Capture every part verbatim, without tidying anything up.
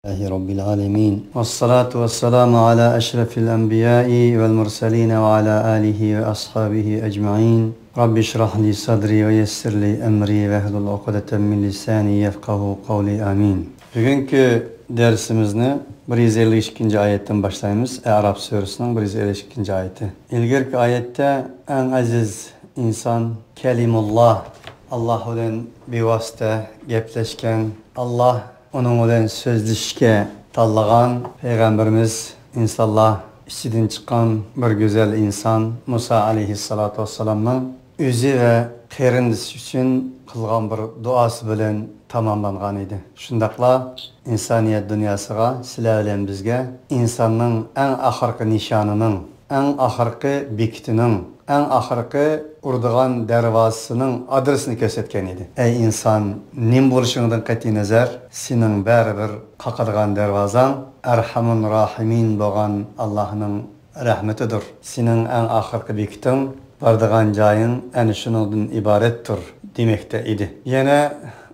لله رب العالمين. والصلاة والسلام على أشرف الأنبياء والمرسلين وعلى آله وأصحابه أجمعين. رب اشرح لي صدري ويسر لي أمري واحلل عقدة من لساني يفقهوا قولي. آمين. بۈگۈنكى دەرسىمىزنى بىر يۈز ئەللىك ئىككىنچى ئايەتتىن باشلايمىز. ئەئراپ سۈرىسىنىڭ بىر يۈز ئەللىك ئىككىنچى ئايىتى. ئىلگىرىكى ئايەتتە ئەڭ ئەزىز ئىنسان كەلىمۇللا، ئاللا بىلەن بىۋاسىتە گەپلەشكەن، ئاللا ئۇنىڭ بىلەن سۆزلىشىشكە تاللىغان پەيغەمبىرىمىز، ئىنسانلار ئىچىدىن چىققان بىر گۈزەل ئىنسان مۇسا ئەلەيھىسسالاتۇ ۋەسسالامنىڭ ئۆزى ۋە قېرىندىشى ئۈچۈن قىلغان بىر دۇئاسى بىلەن تاماملانغان ئىدى. شۇنداقلا ئىنسانىيەت دۇنياسىغا، سىلەر بىلەن بىزگە ئىنساننىڭ ئەڭ ئاخىرقى نىشانىنىڭ، ئەڭ ئاخىرقى بېكىتىنىڭ، ئەڭ ئاخىرقى ئۇرىدىغان دەرۋازىسىنىڭ ئادرېسىنى كۆرسەتكەن ئىدى. ئەي ئىنسان، نېمە بولۇشۇڭدىن قەتئىينەزەر، سېنىڭ بەرىبىر قاقىدىغان دەرۋازاڭ ئەرھەمۇر راھىمىن بولغان ئاللاھنىڭ رەھمىتىدۇر. سېنىڭ ئەڭ ئاخىرقى بېكىتىڭ، بارىدىغان جايىڭ ئەنە شۇنىڭدىن ئىبارەتتۇر، دېمەكتە ئىدى. يەنە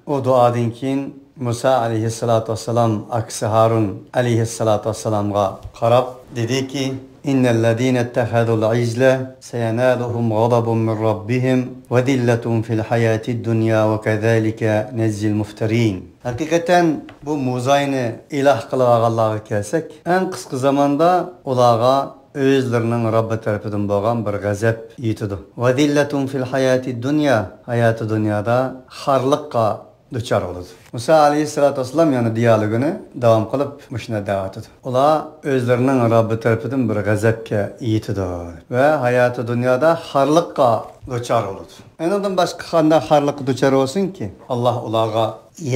ئۇ دۇئادىن كېيىن مۇسا ئەلەيھىسسالاتۇ ۋەسسالام ئاكىسى ھارۇن ئەلەيھىسسالاتۇ ۋەسسالامغا قاراپ دېدىكى، إن الذين اتخذوا العجل سينالهم غضب من ربهم وذلة في الحياة الدنيا وكذلك نجزي المفترين. ھەقىقەتەن بۇ مۇزاينى ئىلاھ قىلىۋالغانلارغا كەلسەك، ئەڭ قىسقا زاماندا ئۇلارغا ئۆزلىرىنىڭ رەببى تەرىپىدىن بولغان بىر غەزەپ يېتىدۇ. وذلة في الحياة الدنيا، ھاياتى دۇنيادا خارلىققا دۇچار بولىدۇ. مۇسا ئەلەيھىسسالاتۇ ۋەسسالام يەنە دىيالوگىنى داۋام قىلىپ مۇشۇنداق دەۋاتىدۇ. ئۇلار ئۆزلىرىنىڭ رەببى تەرىپىدىن بىر غەزەپكە يېتىدۇ ۋە ھاياتى دۇنيادا خارلىققا دۇچار بولىدۇ. ئۇنىڭدىن باشقا قانداق خارلىققا دۇچار بولسۇنكى؟ ئاللا ئۇلارغا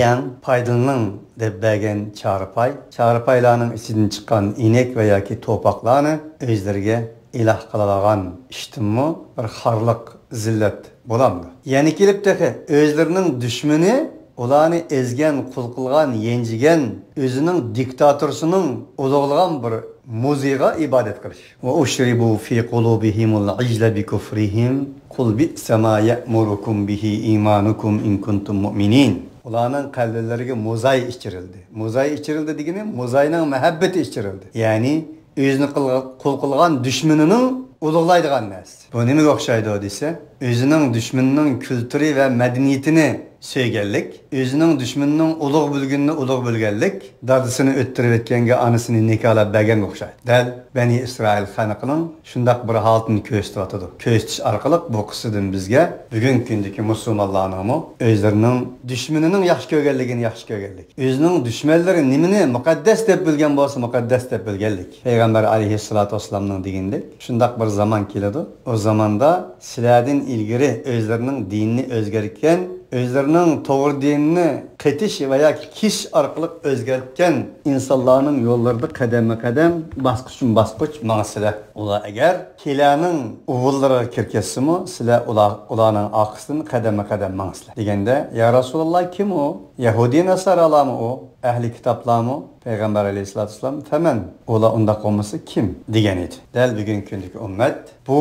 يەڭ، پايدىلىنىڭ دەپ بەرگەن چارپاي، چارپايلارنىڭ ئىچىدىن چىققان ئىنەك ۋە ياكى توپاقلارنى ئۆزلىرىگە ئىلاھ قىلىۋالغان ئىشتىنمۇ بىر خارلىق، زىللەت بولامدۇ؟ يەنە كېلىپ تېخى ئۆزلىرىنىڭ دۈشمىنى، ئۇلارنى ئەزگەن، قۇل قىلغان، يەنچىگەن، ئۆزىنىڭ دىكتاتورىسىنىڭ ئۇلۇغلىغان بىر مۇزىيىغا ئىبادەت قىلىش. وأشربوا في قلوبهم العجل بكفرهم قل بئس ما يأمركم به إيمانكم إن كنتم مؤمنين. ئۇلارنىڭ قەلبلىرىگە مۇزاي ئىچۈرۈلدى. مۇزاي ئىچۈرۈلدى دېگىنى مۇزاينىڭ مەھەببىتى ئىچۈرۈلدى. يەنى ئۆزىنى قىلغا-، قۇل قىلغان دۈشمىنىنىڭ ئۇلۇغلايدىغان نەرسىسى. بۇ نېمىگە ئوخشايدۇ دېسە، ئۆزىنىڭ دۈشمىنىنىڭ كۈلتۈرى ۋە مەدەنىيىتىنى سۆيگەنلىك، ئۆزىنىڭ دۈشمىنىنىڭ ئۇلۇغ بىلگىنىنى ئۇلۇغ بىلگەنلىك، دادىسىنى ئۆلتۈرۈۋەتكەنگە ئانىسىنى نىكاھلاپ بەرگەنگە ئوخشايدۇ. دەل بەنى ئىسرائىل خەلقىنىڭ شۇنداق بىر ھالىتىنى كۆرسىتىۋاتىدۇ. كۆرسىتىش ئارقىلىق بۇ قىسسىدىن بىزگە بۈگۈنكى كۈندىكى مۇسۇلمانلارنىڭمۇ ئۆزلىرىنىڭ دۈشمىنىنىڭ ياخشى كۆرگەنلىكىنى ياخشى كۆرگەنلىك، ئۆزىنىڭ دۈشمەنلىرى نېمىنى مۇقەددەس دەپ بىلگەن بولسا، مۇقەددەس دەپ بىلگەنلىك. پەيغەمبەر ئەلەيھىسسالاتۇ ۋەسسالامنىڭ دېگىنىدەك، شۇنداق بىر زامان كېلىدۇ، ئۇ زاماندا سىلەردىن ئىلگىرى ئۆزلىرىنىڭ دىنىنى ئۆزگەرتكەن، ئۆزلىرىنىڭ توغرا دىنىنى قېتىش ۋە ياكى كېسىش ئارقىلىق ئۆزگەرتكەن ئىنسانلارنىڭ يوللىرىدا قەدەممۇ قەدەم، باسقۇچمۇ باسقۇچ ماڭىسىلەر. ئۇلار ئەگەر كىلەرنىڭ ئۇۋۇللىرىغا كىرىپ كەتسىمۇ، سىلەر ئۇلار، ئۇلارنىڭ ئارقىسىدىن قەدەممۇ قەدەم ماڭىسىلەر، دېگەندە، يا رەسۇلاللا، كىم ئۇ؟ يەھۇدىي ناسارالارمۇ ئۇ؟ ئەھلى كىتابلارمۇ؟ پەيغەمبەر ئەلەيھىسسالاتۇ ۋەسسالام، فەمەن، ئۇلار ئۇنداق بولمىسا كىم؟ دېگەن ئىدى. دەل بۈگۈنكى كۈندىكى ئۈممەت بۇ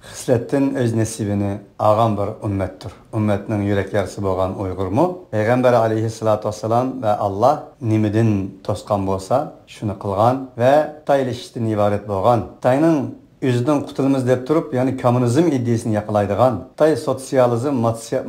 خىسلەتتىن ئۆز نېسىبىنى ئالغان بىر ئۈممەتتۇر. ئۈممەتنىڭ يۈرەك يارىسى بولغان ئۇيغۇرمۇ پەيغەمبەر ئەلەيھىسسالاتۇ ۋەسسالام ۋە ئاللا نېمىدىن توسقان بولسا، شۇنى قىلغان ۋە خىتايلىشىشتىن ئىبارەت بولغان. خىتاينىڭ ئۆزىدىن قۇتۇلىمىز دەپ تۇرۇپ، يەنى كوممۇنىزم ئىدىيىسىنى ياقلايدىغان، خىتاي سوتسىيالىزم، ماتسىيا-،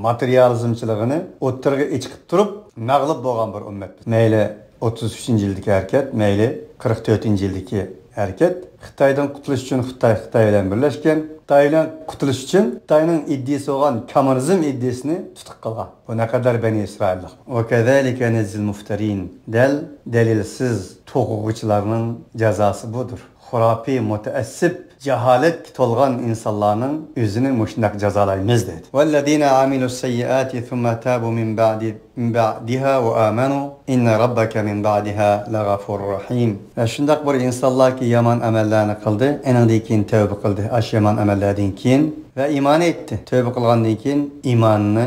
ماتېرىيالىزمچىلىقىنى ئوتتۇرىغا ئېچىقىپ تۇرۇپ، مەغلۇپ بولغان بىر ئۈممەت. مەيلى ئوتتۇز ئۈچىنچى يىلدىكى ھەرىكەت، مەيلى قىرىق تۆتىنچى يىلدىكى ھەرىكەت. خىتايدىن قۇتۇلۇش ئۈچۈن خىتاي، خىتاي بىلەن بىرلەشكەن. خىتاي بىلەن قۇتۇلۇش ئۈچۈن خىتاينىڭ ئىدىيىسى بولغان كوممۇنىزم ئىدىيىسىنى تۇتقا قىلغان. بۇ نەقەدەر بەنى ئىسرائىللىق. وكذلك نجزي المفترين. دەل دەلىلسىز توقۇغۇچىلارنىڭ جازاسى بۇدۇر. خۇراپىي، مۇتەئەسسىپ، جاھالەتكە تولغان ئىنسانلارنىڭ ئۆزىنى مۇشۇنداق جازالايمىز، دېدى. والذين عملوا السيئات ثم تابوا من بعد، من بعدها وآمنوا إن ربك من بعدها لغفور رحيم. ۋە شۇنداق بىر ئىنسانلاركى يامان ئەمەللەرنى قىلدى، ئېنىڭدىن كېيىن تەۋبە قىلدى، ئاشۇ يامان ئەمەللەردىن كېيىن، ۋە ئىمان ئېيتتى. تەۋبە قىلغاندىن كېيىن ئىمانىنى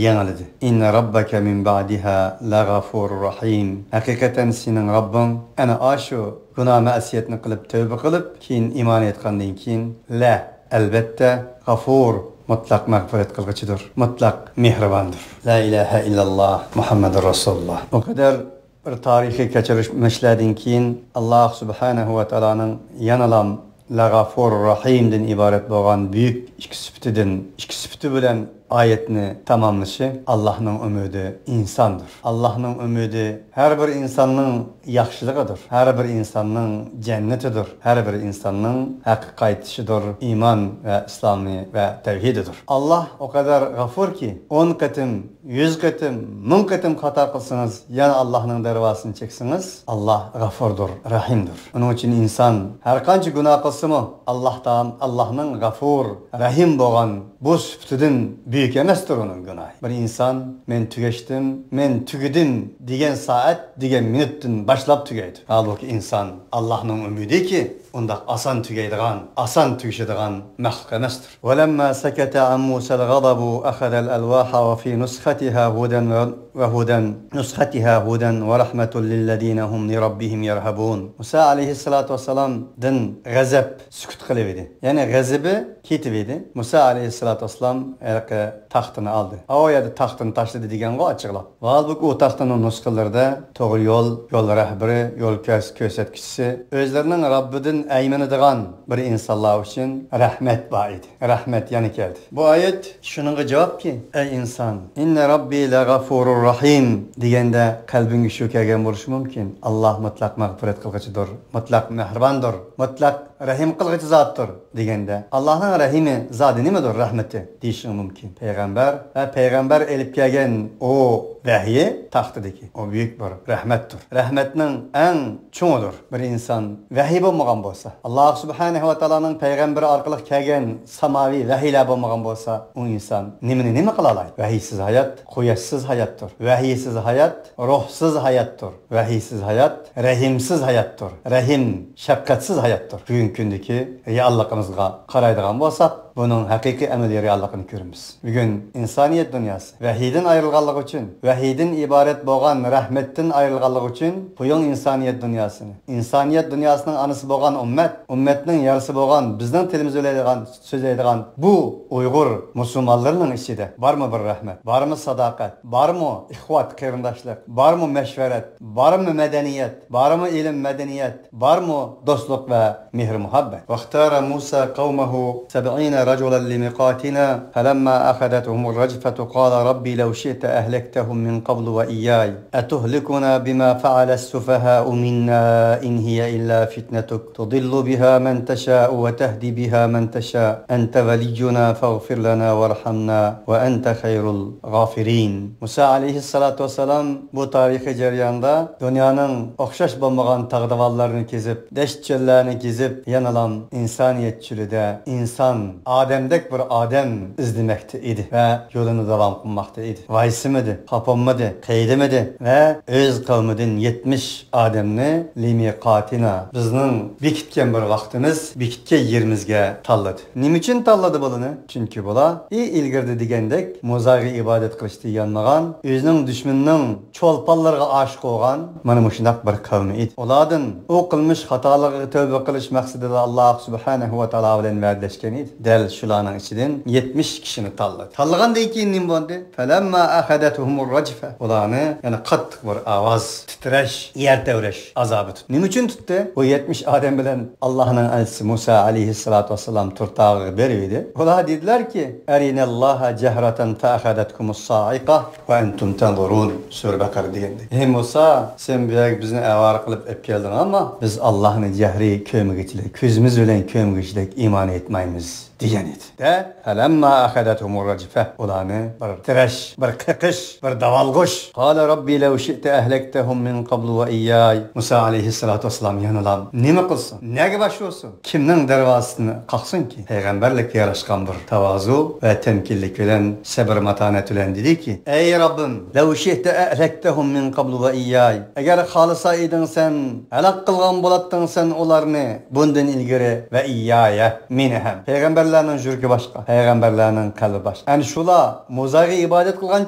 يېڭىلىدى. إن ربك من بعدها لغفور رحيم. ھەقىقەتەن سېنىڭ رەببىڭ ئەنە ئاشۇ گۇناھ مەسىيەتنى قىلىپ، تەۋبە قىلىپ، كېيىن ئىمان ئېيتقاندىن كېيىن، لە، ئەلۋەتتە، غەفۇر، مۇتلەق مەغپىرەت قىلغۇچىدۇر، مۇتلەق مېھرىباندۇر. لا ئىلاھە ئىللاللا، مۇھەممەدۇر رەسۇلۇللا. ئۇ قەدەر بىر تارىخىي كەچۈرمىشلەردىن كېيىن، ئاللاھ سۇبھانەھۇ ۋە تائالانىڭ يەنىلام لەغەفۇر رەھىمدىن ئىبارەت بولغان بۈيۈك ئىككى سۈپىتىدىن، ئىككى سۈپىتى بىلەن ئايەتنى تاماملىشى، ئاللاھنىڭ ئۈمىدى ئىنساندۇر. ئاللاھنىڭ ئۈمىدى ھەر بىر ئىنساننىڭ ياخشىلىقىدۇر، ھەر بىر ئىنساننىڭ جەننىتىدۇر، ھەر بىر ئىنساننىڭ ھەققە قايتىشىدۇر، ئىمان ۋە ئىسلامى ۋە تەۋھىدىدۇر. ئاللاھ ئۇ قەدەر غەفۇركى، ئون قېتىم، يۈز قېتىم، مىڭ قېتىم خاتا قىلسىڭىز، يەنە ئاللاھنىڭ دەرۋازىسىنى چەكسىڭىز، ئاللاھ غەفۇردۇر، رەھىمدۇر. ئۇنىڭ ئۈچۈن ئىنسان ھەرقانچە گۇناھ قىلسىمۇ، ئاللاھ تائالا ئاللاھنىڭ غەفۇر، رەھىم بولغان بۇ سۈپىتىدىن بۈيۈك ئەمەستۇر ئۇنىڭ گۇناھى. بىر ئىنسان، «مەن تۈگەشتىم، مەن تۈگىدىم» دېگەن سائەت، دېگەن مىنۇتتىن باشلاپ تۈگەيدۇ. ھالبۇكى، ئىنسان ئاللاھنىڭ ئۈمىدىكى، ئۇنداق ئاسان تۈگەيدىغان، ئاسان تۈگىشىدىغان مەخلۇق ئەمەستۇر. ولما سكت عن موسى الغضب أخذ الألواح وفي نسختها هدى و، وهدى، نسختها هدى ورحمة للذين هم لربهم يرهبون. مۇسا ئەلەيھىسسالاتۇ ۋەسسالامدىن غەزەپ سۈكۈت قىلىۋىدى. يەنى غەزىپى كېتىۋىدى. مۇسا ئەلەيھىسسالاتۇ ۋەسسالام ھېلىقى تاختىنى ئالدى. ئاۋۇ يەردە تاختىنى تاشلىدى دېگەنغۇ ئاچچىقلاپ. ھالبۇكى، ئۇ تاختىنىڭ نۇسخىلىرىدە توغرا يول، يول رەھبىرى، يول كۆرس-، كۆرسەتكۈچىسى، ئۆزلىرىنىڭ رەببىدىن ئەيمىنىدىغان بىر ئىنسانلار ئۈچۈن رەھمەت بار ئىدى. رەھمەت يەنە كەلدى. بۇ ئايەت شۇنىڭغا جاۋابكى، «ئەي ئىنسان، إن ربي لغفور رحيم» دېگەندە قەلبىڭگە شۇ كەلگەن بولۇشى مۇمكىن، «ئاللاھ مۇتلەق مەغپىرەت قىلغۇچىدۇر، مۇتلەق مەھرىباندۇر، مۇتلەق رەھىم قىلغۇچى زاتتۇر» دېگەندە، «ئاللاھنىڭ رەھىمى زادى نېمىدۇر، رەھمىتى؟» دېيىشىڭ مۇمكىن. پەيغەمبەر ۋە پەيغەمبەر ئېلىپ كەلگەن ئۇ ۋەھىي تاختىدىكى، ئۇ بۈيۈك بىر رەھمەتتۇر. رەھمەتنىڭ ئەڭ چوڭىدۇر. بىر ئىنسان ۋەھىي بولمىغان بولسا، ئاللاھ سۇبھانەھۇ ۋە تائالانىڭ پەيغەمبىرى ئارقىلىق كەلگەن ساماۋىي ۋەھىيلەر بولمىغان بولسا، ئۇ ئىنسان نېمىنى نېمە قىلالايدۇ؟ ۋەھىيسىز ھايات قۇياشسىز ھاياتتۇر. ۋەھىيسىز ھايات روھسىز ھاياتتۇر. ۋەھىيسىز ھايات رەھىمسىز ھاياتتۇر. رەھىم شەپقەتسىز ھاياتتۇر. بۈگۈنكى كۈندىكى رېئاللىقىمىزغا قارايدىغان بولساق، بۇنىڭ ھەقىقىي ئەمەلىي رېئاللىقىنى كۆرىمىز. بۈگۈن ئىنسانىيەت دۇنياسى ۋەھىيدىن ئايرىلغانلىقى ئۈچۈن، ۋەھىيدىن ئىبارەت بولغان رەھمەتتىن ئايرىلغانلىقى ئۈچۈن، قويۇڭ ئىنسانىيەت دۇنياسىنى، ئىنسانىيەت دۇنياسىنىڭ ئانىسى بولغان ئۈممەت، ئۈممەتنىڭ يارىسى بولغان، بىزنىڭ تىلىمىزدا سۆزلەيدىغان، سۆزلەيدىغان بۇ ئۇيغۇر مۇسۇلمانلىرىنىڭ ئىچىدە بارمۇ بىر رەھمەت؟ بارمۇ ساداقەت؟ بارمۇ ئىخۋەت، قېرىنداشلىق؟ بارمۇ مەشۋەرەت؟ بارمۇ مەدەنىيەت؟ بارمۇ ئىلىم، مەدەنىيەت؟ بارمۇ دوستلۇق ۋە مېھىر-مۇھەببەت؟ واختار موسى قومه سبعين رجلا لميقاتنا فلما أخذتهم الرجفة قال رب لو شئت أهلكتهم من قبل وإياي أتهلكنا بما فعل السفهاء منا إن هي إلا فتنتك تضل بها من تشاء وتهدي بها من تشاء أنت ولينا فاغفر لنا وارحمنا وأنت خير الغافرين. مۇسا ئەلەيھىسسالاتۇ ۋەسسالام بۇ تارىخىي جەرياندا دۇنيانىڭ ئوخشاش بولمىغان تاغ-داۋانلىرىنى كېزىپ، دەشت-چۆللەرنى كېزىپ، يەنىلا ئىنسانىيەت چۆلىدە ئىنسان، ئادەمدەك بىر ئادەم ئىزدىمەكتە ئىدى ۋە يولىنى داۋام قىلماقتا ئىدى. ۋايسىمىدى، خاپىمىدى، قەيدىمىدى ۋە ئۆز قەۋمىدىن يەتمىش ئادەمنى لميقاتنا، بىزنىڭ بېكىتكەن بىر ۋاقتىمىز، بېكىتكەن يېرىمىزگە تاللىدى. نېمە ئۈچۈن تاللىدى بۇلىنى؟ چۈنكى بۇلار ئى ئىلگىرىدە دېگەندەك مۇزاغا ئىبادەت قىلىشتىن يانمىغان، ئۆزىنىڭ دۈشمىنىنىڭ چولپانلىرىغا ئاشىق بولغان مانا مۇشۇنداق بىر قەۋم ئىدى. ئۇلاردىن ئۇ قىلمىش خاتالىقىغا تەۋبە قىلىش مەقسىتىدە ئاللاھ سۇبھانەھۇ ۋە تائالا بىلەن ۋەدىلەشكەن ئىدى. دەل شۇلارنىڭ ئىچىدىن يەتمىش كىشىنى تاللىدى. تاللىغاندىن كېيىن نېمە بولدى؟ فلما أخذتهم الرجفة. ئۇلارنى، يەنى قاتتىق بىر ئاۋاز، تىترەش، يەر تەۋرەش ئازابى تۇتتى. نېمە ئۈچۈن تۇتتى؟ بۇ يەتمىش ئادەم بىلەن ئاللاھنىڭ ئەلچىسى مۇسا ئەلەيھىسسالاتۇ ۋەسسالام تۇرتاغىغا بېرىۋىدى. ئۇلار دېدىلەركى، أرنا الله جهرة فأخذتكم الصاعقة وأنتم تنظرون. سۈرە بەقەرە دېگەندەك. ھەي مۇسا، سەن بۇ يەرگە بىزنى ئاۋارە قىلىپ ئېلىپ كەلدىڭ، ئەمما بىز ئاللاھنى جەھرىي كۆرمىگۈچىلىك، كۆزىمىز بىلەن كۆرمىگۈچىلىك ئىمان ئېيتمايمىز، دېگەن ئىدى. دە، فلما أخذتهم الرجفة، ئۇلارنى بىر تىترەش، بىر قېقىش، بىر داۋالغۇش. قال رب لو شئت أهلكتهم من قبل وإياي. مۇسا ئەلەيھىسسالاتۇ ۋەسسالام يەنىلا نېمە قىلسۇن؟ نەگە باشلىسۇن؟ كىمنىڭ دەرۋازىسىنى قاقسۇنكى؟ پەيغەمبەرلىككە ياراشقان بىر تاۋازۇ ۋە تەمكىنلىك بىلەن، سەبر-ماتانەت بىلەن دېدىكى، ئەي رەببىم، لو شئت أهلكتهم من قبل وإياي. ئەگەر خالىسا ئىدىڭ سەن، ھالاك قىلغان بولاتتىڭ سەن ئۇلارنى بۇندىن ئىلگىرى، ۋە ئىيايە، مېنى ھەم. پەيغەمبەر پەيغەمبەرلەرنىڭ يۈرىكى باشقا، پەيغەمبەرلەرنىڭ قەلبى باشقا. ئەنە شۇلار موزايغا ئىبادەت قىلغان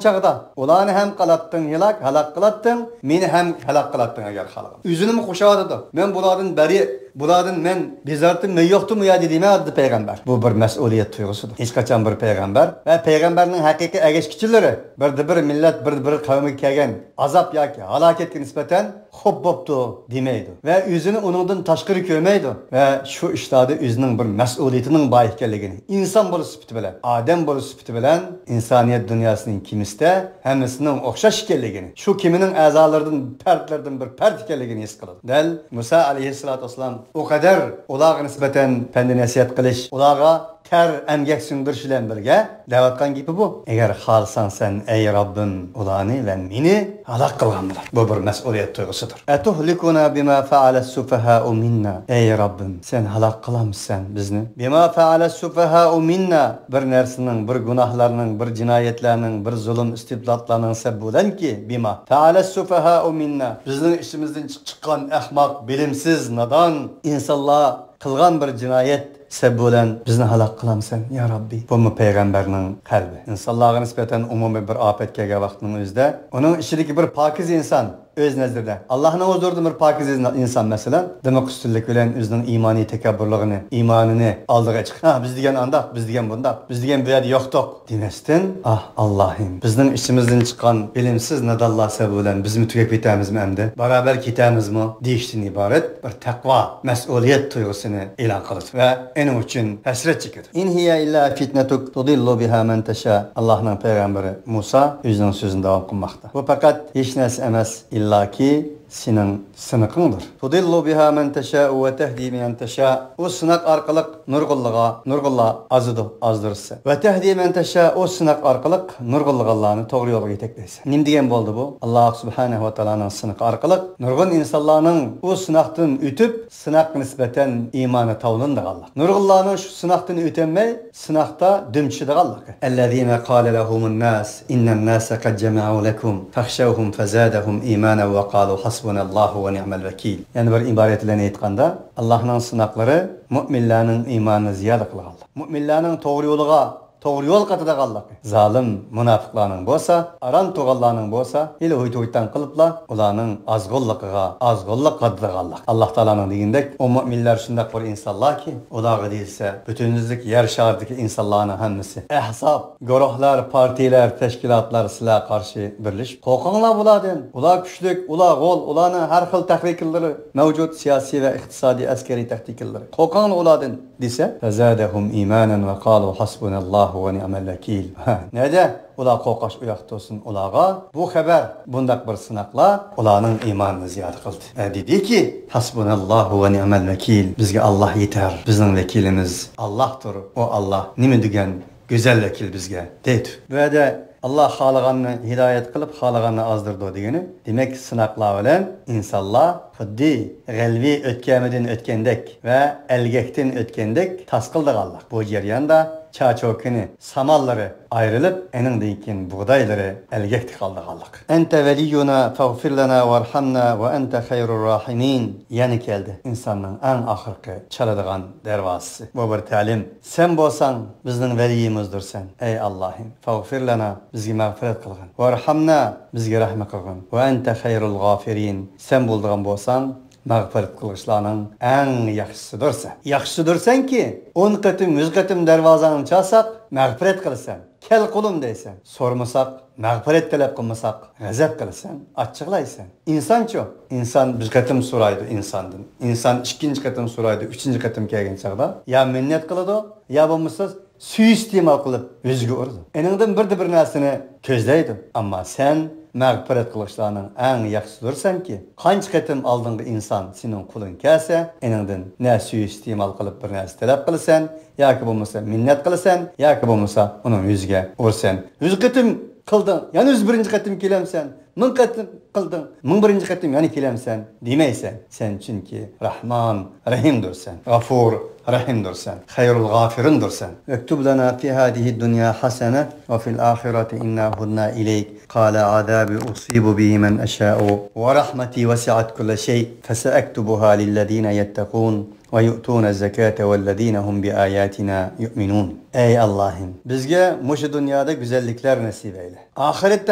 چاغدا، ئۇلارنى ھەم قىلاتتىڭ ھالاك، ھالاك قىلاتتىڭ، مېنى ھەم ھالاك قىلاتتىڭ ئەگەر خالىغان. ئۆزىنىمۇ قوشۇۋاتىدۇ. مەن بۇلاردىن بەرى، بۇلاردىن مەن بىزارتىم، مەن يوقتۇم ئۇ يەردە دېمەيدۇ پەيغەمبەر. بۇ بىر مەسئۇلىيەت تۇيغۇسىدۇر. ھېچقاچان بىر پەيغەمبەر ۋە پەيغەمبەرنىڭ ھەقىقىي ئەگەشكۈچىلىرى بىردە بىر مىللەت، بىردە بىر قەۋمگە كەلگەن ئازاب ياكى ھالاكەتكە نىسبەتەن خوپ بوپتۇ دېمەيدۇ ۋە ئۆزىنى ئۇنىڭدىن تاشقىرى كۆرمەيدۇ ۋە شۇ ئىشلاردا ئۆزىنىڭ بىر مەسئۇلىيىتىنىڭ بار ئىكەنلىكىنى، ئىنسان بولۇش سۈپىتى بىلەن، ئادەم بولۇش سۈپىتى بىلەن ئىنسانىيەت دۇنياسىنىڭ كېمىسىدە ھەممىسىنىڭ ئوخشاش ئىكەنلىكىنى، شۇ كېمىنىڭ ئەزالىرىدىن، پەردلىرىدىن بىر پەرد ئىكەنلىكىنى ھېس قىلىدۇ. دەل مۇسا ئەلەيھىسسالاتۇ ۋەسسالام ئۇ قەدەر ئۇلارغا نىسبەتەن پەندى نەسىھەت قىلىش، ئۇلارغا تەر ئەمگەك سىڭدۈرۈش بىلەن بىرگە دەۋاتقان گېپى بۇ. ئەگەر خالىساڭ سەن، ئەي رەببىم، ئۇلارنى ۋە مېنى ھالاك قىلغىن بىلەن. بۇ بىر مەسئۇلىيەت تۇيغۇسىدۇر. ئەتۇھلىكۇنا بىما فەئەلەس سۇفەھائۇ مىننا. ئەي رەببىم، سەن ھالاك قىلامسەن بىزنى؟ بىما فەئەلەس سۇفەھائۇ مىننا. بىر نەرسىنىڭ، بىر گۇناھلارنىڭ، بىر جىنايەتلەرنىڭ، بىر زۇلۇم ئىستىبداتلارنىڭ سەۋەبى بىلەنكى، بىما فەئەلەس سۇفەھائۇ مىننا. بىزنىڭ ئىچىمىزدىن چىق-، چىققان ئەخمەق، بىلىمسىز، نادان ئىنسانلار قىلغان بىر جىنايەت سەۋەبى بىلەن بىزنى ھالاك قىلامسەن، يا رەببى؟ بۇمۇ پەيغەمبەرنىڭ قەلبى. ئىنسانلارغا نىسبەتەن ئومۇمىي بىر ئاپەت كەلگەن ۋاقىتنىڭ ئۆزىدە ئۇنىڭ ئىچىدىكى بىر پاكىز ئىنسان ئۆز نەزىرىدە، ئاللاھنىڭ ھۇزۇرىدا بىر پاكىز ئىنسان، مەسىلەن، دىمىق ئۈستۈنلۈك بىلەن ئۆزىنىڭ ئىمانىي تەكەببۇرلۇقىنى، ئىمانىنى ئالدىغا چىقىپ، ھە، بىز دېگەن ئانداق، بىز دېگەن بۇنداق، بىز دېگەن بۇ يەردە يوقتۇق دېمەستىن، ئاھ، ئاللاھىم، بىزنىڭ ئىچىمىزدىن چىققان بىلىمسىز نادانلار سەۋەبى بىلەن بىزمۇ تۈگەپ كېتەمىزمۇ ئەمدى؟ باراۋەر كېتەمىزمۇ؟ دېيىشتىن ئىبارەت بىر تەقۋا، مەسئۇلىيەت تۇيغۇسىنى ئېلان قىلىدۇ ۋە ئېنىڭ ئۈچۈن ھەسرەت چېكىدۇ. ئىن ھىيە ئىللا فىتنەتۇك تۇدىللۇ بىھا مەن تەشا. ئاللاھنىڭ پەيغەمبىرى مۇسا ئۆزىنىڭ سۆزىنى داۋام قىلماقتا. بۇ پەقەت ھېچ نەرسە ئەمەس، ئىللاكى سېنىڭ سىنىقىڭدۇر. تۇدىللۇ بىھا مەن تەشا ۋە تەھدى مەن تەشا. ئۇ سىناق ئارقىلىق نۇرغۇنلىغا، نۇرغۇنلار ئازىدۇ، ئازدۇرىسەن. ۋە تەھدى مەن تەشا، ئۇ سىناق ئارقىلىق نۇرغۇنلىغانلارنى توغرا يولغا يېتەكلەيسەن. نېمە دېگەن بولدى بۇ؟ ئاللاھ سۇبھانەھۇ ۋە تائالانىڭ سىنىقى ئارقىلىق نۇرغۇن ئىنسانلارنىڭ ئۇ سىناقتىن ئۆتۈپ، سىناققا نىسبەتەن ئىمانى تاۋلىنىدىغانلىق. نۇرغۇنلارنىڭ شۇ سىناقتىن ئۆتەلمەي، سىناقتا دۈم چۈشىدىغانلىقى. الذين قال لهم الناس إن الناس قد جمعوا لكم فاخشوهم فزادهم إيمانا وقالوا حسبنا الله ونعم الوكيل. يەنە بىر ئىبارەت بىلەن ئېيتقاندا، ئاللاھنىڭ سىناقلىرى مۆمىنلەرنىڭ ئىمانىنى زىيادە قىلغانلىق. مۆمىنلەرنىڭ توغرا يولىغا، توغرا يول قاتىدىغانلىقى. زالىم مۇناپىقلارنىڭ بولسا، ئاران تۇرغانلارنىڭ بولسا، ھېلى ھويتا-ھويتان قىلىپلا ئۇلارنىڭ ئازغۇنلۇقىغا ئازغۇنلۇق قاتىدىغانلىق. ئاللاھ تائالانىڭ دېگىنىدەك، ئۇ مۆمىنلەر شۇنداق بىر ئىنسانلاركى، ئۇلارغا دېيىلسە، پۈتۈنلۈك يەر شارىدىكى ئىنسانلارنىڭ ھەممىسى، ئەھزاب، گۇرۇھلار، پارتىيىلەر، تەشكىلاتلار سىلەرگە قارشى بىرلىشىپ، قورقۇڭلار بۇلاردىن، ئۇلار كۈچلۈك، ئۇلار غول، ئۇلارنىڭ ھەر خىل تەھلىكىلىرى مەۋجۇت، سىياسىي ۋە ئىقتىسادىي، ئەسكەرىي تەھلىكىلىرى. قورقۇڭلار ئۇلاردىن دېسە، فزادهم إيمانا وقالوا حسبنا الله ونعم الوكيل. ھە، نەدە ئۇلار قورقاش ئۇياقتا تۇرسۇن، ئۇلارغا بۇ خەۋەر، بۇنداق بىر سىناقلار ئۇلارنىڭ ئىمانىنى زىيادە قىلدى. ھە، دېدىكى، حسبنا الله ونعم الوكيل، بىزگە ئاللاھ يېتەر، بىزنىڭ ۋەكىلىمىز ئاللاھتۇر، ئۇ ئاللاھ نېمە دېگەن گۈزەل ۋەكىل بىزگە، دەيدۇ. بۇ يەردە ئاللاھ خالىغاننى ھىدايەت قىلىپ، خالىغاننى ئازدۇرىدۇ دېگىنى، دېمەك، سىناقلار بىلەن ئىنسانلار خۇددى غەلۋە ئۆتكەمىدىن ئۆتكەندەك ۋە ئەلگەكتىن ئۆتكەندەك تاسقىلىدىغانلىق. بۇ جەرياندا چاچوكىنى، سامانلىرى ئايرىلىپ، ئېنىڭدىن كېيىن بۇغدايلىرى ئەلگەكتە قالىدىغانلىق. أنت ولينا فاغفر لنا وارحمنا وأنت خير الراحمين. يەنە كەلدى ئىنساننىڭ ئەڭ ئاخىرقى چالىدىغان دەرۋازىسى. بۇ بىر تەلىم. سەن بولساڭ بىزنىڭ ۋەلىيىمىزدۇرسەن، ئەي ئاللاھىم. فاغفر لنا، بىزگە مەغپىرەت قىلغىن. ۋارھامنا، بىزگە رەھمەت قىلغىن. ۋە ئەنتە خەيرۇل غافىرىن، سەن بولىدىغان بولساڭ مەغپىرەت قىلغۇچىلارنىڭ ئەڭ ياخشىسىدۇرسەن. ياخشىسىدۇرسەنكى، ئون قېتىم، يۈز قېتىم دەرۋازاڭنى چالساق، مەغپىرەت قىلىسەن. كەل قۇلۇم دەيسەن. سورىمىساق، مەغپىرەت تەلەپ قىلمىساق، غەزەپ قىلىسەن، ئاچچىقلايسەن. ئىنسانچۇ؟ ئىنسان بىر قېتىم سورايدۇ ئىنساندىن. ئىنسان ئىككىنچى قېتىم سورايدۇ، ئۈچىنچى قېتىم كەلگەن چاغدا يا مىننەت قىلىدۇ، يا بولمىسا سۇيىئىستېمال قىلىپ يۈزىگە ئۇرىدۇ. ئېنىڭدىن بىردە بىر نەرسىنى كۆزلەيدۇ. ئەمما سەن مەغپىرەت قىلغۇچىلارنىڭ ئەڭ ياخشىسىدۇرسەنكى، قانچە قېتىم ئالدىڭغا ئىنسان سېنىڭ قۇلۇڭ كەلسە، ئېنىڭدىن نە سۇيىئىستېمال قىلىپ بىر نەرسە تەلەپ قىلىسەن، ياكى بولمىسا مىننەت قىلىسەن، ياكى بولمىسا ئۇنىڭ يۈزىگە ئۇرىسەن. يۈز قېتىم قىلدىڭ، يەنە يۈز بىرىنچى قېتىم كېلەمسەن؟ مىڭ قېتىم قىلدىڭ، مىڭ بىرىنچى قېتىم يەنە كېلەمسەن دېمەيسەن. سەن چۈنكى رەھمان، رەھىمدۇرسەن. غافۇر، رەھىمدۇرسەن. خەيرۇل غافىرىندۇرسەن. اكتب لنا في هذه الدنيا حسنة وفي الآخرة إنا هدنا إليك. قال عذابي أصيب به من أشاء ورحمتي وسعت كل شيء فسأكتبها للذين يتقون ويؤتون الزكاة والذين هم بآياتنا يؤمنون. ئەي ئاللاھىم، بىزگە مۇشۇ دۇنيادا گۈزەللىكلەر نېسىپ ئەيلە. ئاخىرەتتە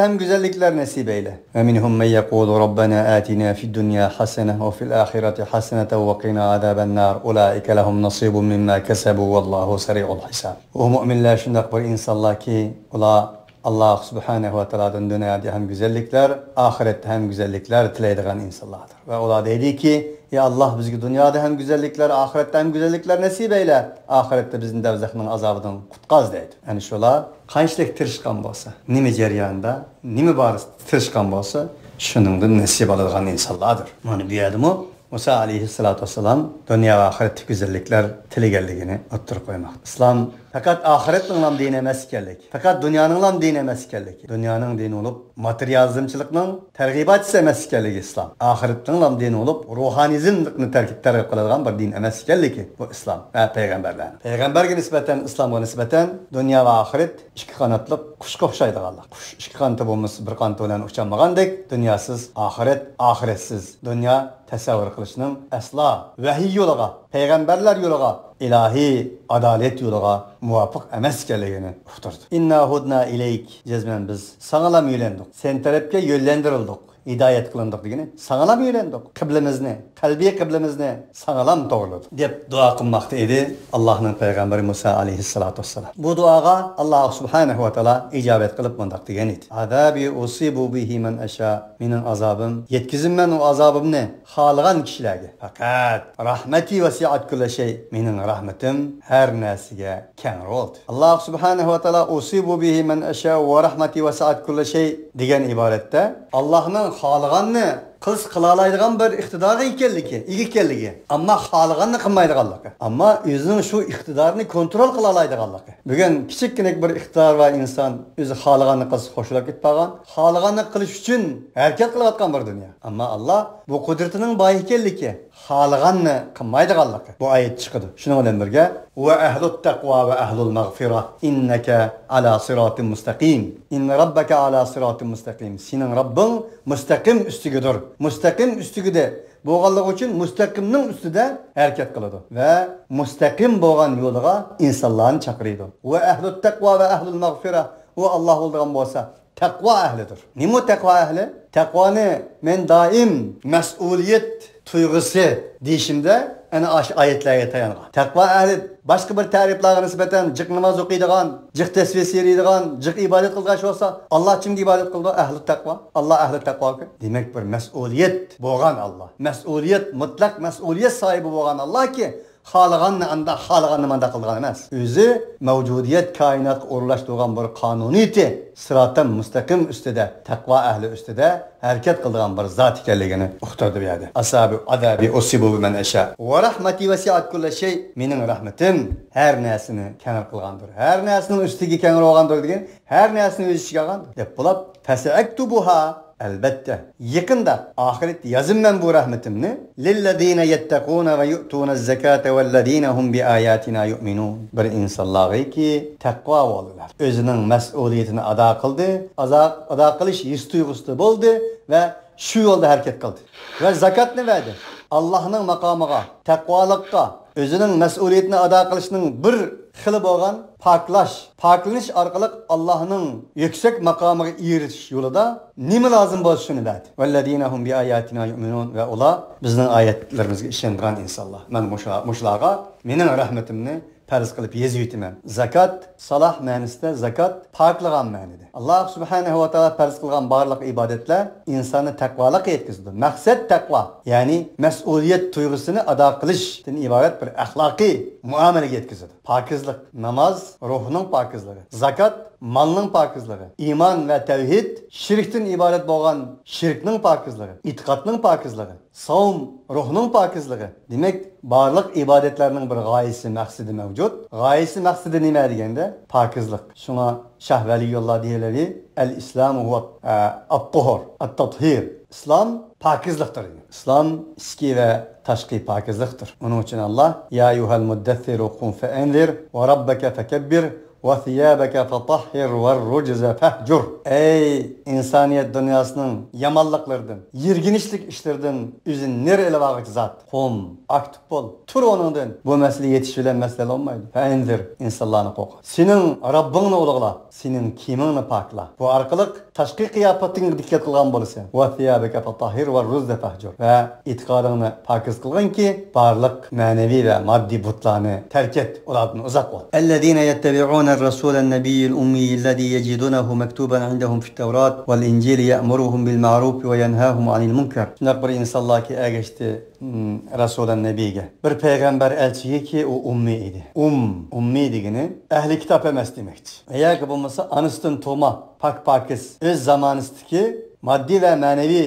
ھەم گۈزەللىكلەر نېسىپ ئەيلە. ومنهم من يقول ربنا آتنا في الدنيا حسنة وفي الآخرة حسنة وقنا عذاب النار أولئك لهم نصيب مما كسبوا والله سريع الحساب. ئۇ مۇئمىنلار شۇنداق بىر ئىنسانلاركى، ئۇلار ئاللاھ سۇبھانەھۇ ۋە تائالادىن دۇنيادا ھەم گۈزەللىكلەر، ئاخىرەتتە ھەم گۈزەللىكلەر تىلەيدىغان ئىنسانلاردۇر. ۋە ئۇلار دەيدىكى، يا ئاللاھ، بىزگە دۇنيادا ھەم گۈزەللىكلەر، ئاخىرەتتە ھەم گۈزەللىكلەر نېسىپ ئەيلە، ئاخىرەتتە بىزنى دوزاخنىڭ ئازابىدىن قۇتقاز دەيدۇ. ئەنە شۇلار قانچىلىك تىرىشقان بولسا، نېمە جەرياندا، نېمە بارىسىدا تىرىشقان بولسا، شۇنىڭدىن نېسىپ ئالىدىغان ئىنسانلاردۇر. مانا بۇ يەردىمۇ مۇسا ئەلەيھىسسالاتۇ ۋەسسالام دۇنيا ۋە ئاخىرەتتىكى گۈزەللىكلەر تىلىگەنلىكىنى ئوتتۇرىغا قويماقتا. ئىسلام پەقەت ئاخىرەتنىڭلام دىنى ئەمەس ئىكەنلىكى، پەقەت دۇنيانىڭلام دىنى ئەمەس ئىكەنلىكى، دۇنيانىڭ دىنى بولۇپ، ماتېرىيالىزمچىلىقنىڭ تەرغىباتچىسى ئەمەس ئىكەنلىكى ئىسلام، ئاخىرەتنىڭلام دىنى بولۇپ، روھانىزملىقنى تەرك-، تەرغىب قىلىدىغان بىر دىن ئەمەس ئىكەنلىكى بۇ ئىسلام ۋە پەيغەمبەرلەرنىڭ. پەيغەمبەرگە نىسبەتەن، ئىسلامغا نىسبەتەن دۇنيا ۋە ئاخىرەت ئىككى قاناتلىق قۇشقا ئوخشايدىغانلىق. قۇش ئىككى قانىتى بولمىسا، بىر قانىتى بىلەن ئۇچالمىغاندەك، دۇنياسىز ئاخىرەت، ئاخىرەتسىز دۇنيا تەسەۋۋۇر قىلىشنىڭ ئەسلا ۋەھىي يولىغا، پەيغەمبەرلەر يولىغا، ئىلاھىي ئادالەت يولىغا مۇۋاپىق ئەمەس ئىكەنلىكىنى ئۇقتۇردى. ئىننا ھۇدنا ئىلەيك، جەزمەن بىز ساڭىلام يۆلەندۇق، سەن تەرەپكە يۆلەندۈرۈلدۇق، ھىدايەت قىلىندۇق دېگىنى، ساڭىلام يۆلەندۇق، قىبلىمىزنى، قەلبىي قىبلىمىزنى ساڭىلام توغرىلىدۇق، دەپ دۇئا قىلماقتا ئىدى ئاللاھنىڭ پەيغەمبىرى مۇسا ئەلەيھىسسالاتۇ ۋەسسالام. بۇ دۇئاغا ئاللاھ سۇبھانەھۇ ۋە تائالا ئىجابەت قىلىپ مۇنداق دېگەن ئىدى، عذابي أصيب به من أشاء، مېنىڭ ئازابىم، يەتكۈزىمەن ئۇ ئازابىمنى خالىغان كىشىلەرگە. پەقەت رەھمەتى ۋەسىئەت كۇللە شەي، مېنىڭ رەھمىتىم ھەر نەرسىگە كەڭرى بولدى. ئاللاھ سۇبھانەھۇ ۋە تائالا أصيب به من أشاء ورحمتي وسعت كل شيء دېگەن ئىبارەتتە ئاللاھنىڭ خالىغاننى قىلسا قىلالايدىغان بىر ئىقتىدارغا ئىكەنلىكى، ئىگە ئىكەنلىكى، ئەمما خالىغاننى قىلمايدىغانلىقى، ئەمما ئۆزىنىڭ شۇ ئىقتىدارىنى كونترول قىلالايدىغانلىقى. بۈگۈن كىچىككىنە بىر ئىقتىدار بار ئىنسان ئۆزى خالىغاننى قىلسا خوش بولۇپ كېتىپ قالغان، خالىغاننى قىلىش ئۈچۈن ھەرىكەت قىلىۋاتقان بىر دۇنيا. ئەمما ئاللاھ بۇ قۇدرىتىنىڭ باي ئىكەنلىكى، خالىغاننى قىلمايدىغانلىقى بۇ ئايەت چىقىدۇ. شۇنىڭ بىلەن بىرگە، وأهل التقوى وأهل المغفرة إنك على صراط مستقيم. إن ربك على صراط مستقيم. سېنىڭ رەببىڭ مۇستەقىم ئۈستىگىدۇر. مۇستەقىم ئۈستىگىدە بولغانلىقى ئۈچۈن مۇستەقىمنىڭ ئۈستىدە ھەرىكەت قىلىدۇ ۋە مۇستەقىم بولغان يولىغا ئىنسانلارنى چاقىرىدۇ. وأهل التقوى وأهل المغفرة، ئۇ ئاللاھ بولىدىغان بولسا، تەقۋا ئەھلىدۇر. نېمە تەقۋا ئەھلى؟ تەقۋانى مەن دائىم مەسئۇلىيەت تۇيغۇسى دېيىشىمدە ئەنە ئاشۇ ئايەتلەرگە تايانغان. تەقۋا ئەھلى باشقا بىر تەرىپلەرگە نىسبەتەن جىق ناماز ئوقۇيدىغان، جىق تەسۋى سىيرىيدىغان، جىق ئىبادەت قىلغان بولسا، ئاللاھ كىمگە ئىبادەت قىلىدۇ؟ ئەھلى تەقۋا. ئاللاھ ئەھلى تەقۋاكى. دېمەك، بىر مەسئۇلىيەت بولغان ئاللاھ. مەسئۇلىيەت، مۇتلەق مەسئۇلىيەت ساھىبى بولغان ئاللاھكى، خالىغاننى ئانداق، خالىغاننى مانداق قىلىدىغان ئەمەس. ئۆزى مەۋجۇدىيەت، كائىناتقا ئورۇنلاشتۇرغان بىر قانۇنىيىتى، سىراتەن مۇستەقىم ئۈستىدە، تەقۋا ئەھلى ئۈستىدە ھەرىكەت قىلىدىغان بىر زات ئىكەنلىكىنى ئۇقتۇردى بۇ يەردە. ئەسھابى ئازابى ئۇسىبۇ بىمەن ئەشا. ۋە رەھمەتى ۋەسىئەت كۇللە شەي. مېنىڭ رەھمىتىم ھەر نەرسىنى كەڭرى قىلغاندۇر. ھەر نەرسىنىڭ ئۈستىگە كەڭرى بولغاندۇر دېگەن، ھەر نەرسىنى ئۆز ئىچىگە ئالغاندۇر دەپ بولۇپ، فەسەئەكتۇبۇھا. ئەلبەتتە، يېقىندا ئاخىرەتتە يازىمەن بۇ رەھمىتىمنى. للذين يتقون ويؤتون الزكاة والذين هم بآياتنا يؤمنون. بىر ئىنسانلارغىكى تەقۋا بولدىلار. ئۆزىنىڭ مەسئۇلىيىتىنى ئادا قىلدى، ئازا-، ئادا قىلىش ھېس تۇيغۇسىدا بولدى ۋە شۇ يولدا ھەرىكەت قىلدى. ۋە زاكاتنى بەردى. ئاللاھنىڭ ماقامىغا، تەقۋالىققا، ئۆزىنىڭ مەسئۇلىيىتىنى ئادا قىلىشنىڭ بىر خىلى بولغان پاكلاش، پاكلىنىش ئارقىلىق ئاللاھنىڭ يۈكسەك ماقامىغا ئېرىشىش يولىدا نېمە لازىم بولسا، شۇنى بەردى. والذين هم بآياتنا يؤمنون. ۋە ئۇلار بىزنىڭ ئايەتلىرىمىزگە ئىشىنىدىغان ئىنسانلار. مانا مۇشۇ، مۇشۇلارغا مېنىڭ رەھمىتىمنى پەرز قىلىپ يېزىۋېتىمەن. زاكات، سالاھ مەنىسىدە زاكات پاكلىغان مەنىدە. ئاللاھ سۇبھانەھۇ ۋە تائالا پەرز قىلغان بارلىق ئىبادەتلەر ئىنساننى تەقۋالىققا يەتكۈزىدۇ. مەقسەت تەقۋا، يەنى مەسئۇلىيەت تۇيغۇسىنى ئادا قىلىشتىن ئىبارەت بىر ئەخلاقىي مۇئامىلىگە يەتكۈزىدۇ. پاكىزلىق، ناماز روھنىڭ پاكىزلىقى، زاكات مالنىڭ پاكىزلىقى، ئىمان ۋە تەۋھىد شىركتىن ئىبارەت بولغان شىركنىڭ پاكىزلىقى، ئېتىقادنىڭ پاكىزلىقى، ساۋم روھنىڭ پاكىزلىقى. دېمەك، بارلىق ئىبادەتلەرنىڭ بىر غايىسى، مەقسىتى مەۋجۇت. غايىسى، مەقسىتى نېمە دېگەندە، پاكىزلىق. شۇڭا شاھ ۋەلىيۇللا دېيىلەر، الإسلام هو، ئە، الطهر، التطهير. ئىسلام پاكىزلىقتۇر. ئىسلام ئىچكى ۋە تاشقى پاكىزلىقتۇر. ئۇنىڭ ئۈچۈن ئاللاھ، يا أيها المدثر قم فأنذر وربك فكبر وثيابك فطهر والرجز فاهجر. ئەي ئىنسانىيەت دۇنياسىنىڭ يامانلىقلىرىدىن، يىرگىنچلىك ئىشلىرىدىن ئۆزىنى نېرى ئېلىۋالغۇچى زات. قۇم، ئاكتىپ بول، تۇر ئۇنىڭدىن. بۇ مەسىلە يېتىش بىلەن مەسىلە بولمايدۇ. فەئەنزىر، ئىنسانلارنى قوغۇت. سېنىڭ رەببىڭنى ئۇلۇغلا، سېنىڭ كىيىمىڭنى پاكلا. بۇ ئارقىلىق تاشقى قىياپىتىڭگە دىققەت قىلغان بولىسەن. وثيابك فطهر والرجز فاهجر. ۋە ئېتىقادىڭنى پاكىز قىلغىنكى، بارلىق مەنىۋى ۋە ماددىي بۇتلارنى تەرك ئەت، ئۇلاردىن ئۇزاق بول. الذين يتبعون الرسول النبي الأمي الذي يجدونه مكتوبا عندهم في التوراة والإنجيل يأمرهم بالمعروف وينهاهم عن المنكر. شۇنداق بىر ئىنسانلاركى ئەگەشتى، م، رەسۇلەن نەبىيگە. بىر پەيغەمبەر ئەلچىگىكى ئۇ ئۇممىي ئىدى. ئۇم، ئۇممىي دېگىنى ئەھلى كىتاب ئەمەس دېمەكچى. ياكى بولمىسا ئانىسىدىن تۇغما، پاك-پاكىز، ئۆز زامانىسىدىكى ماددىي ۋە مەنىۋى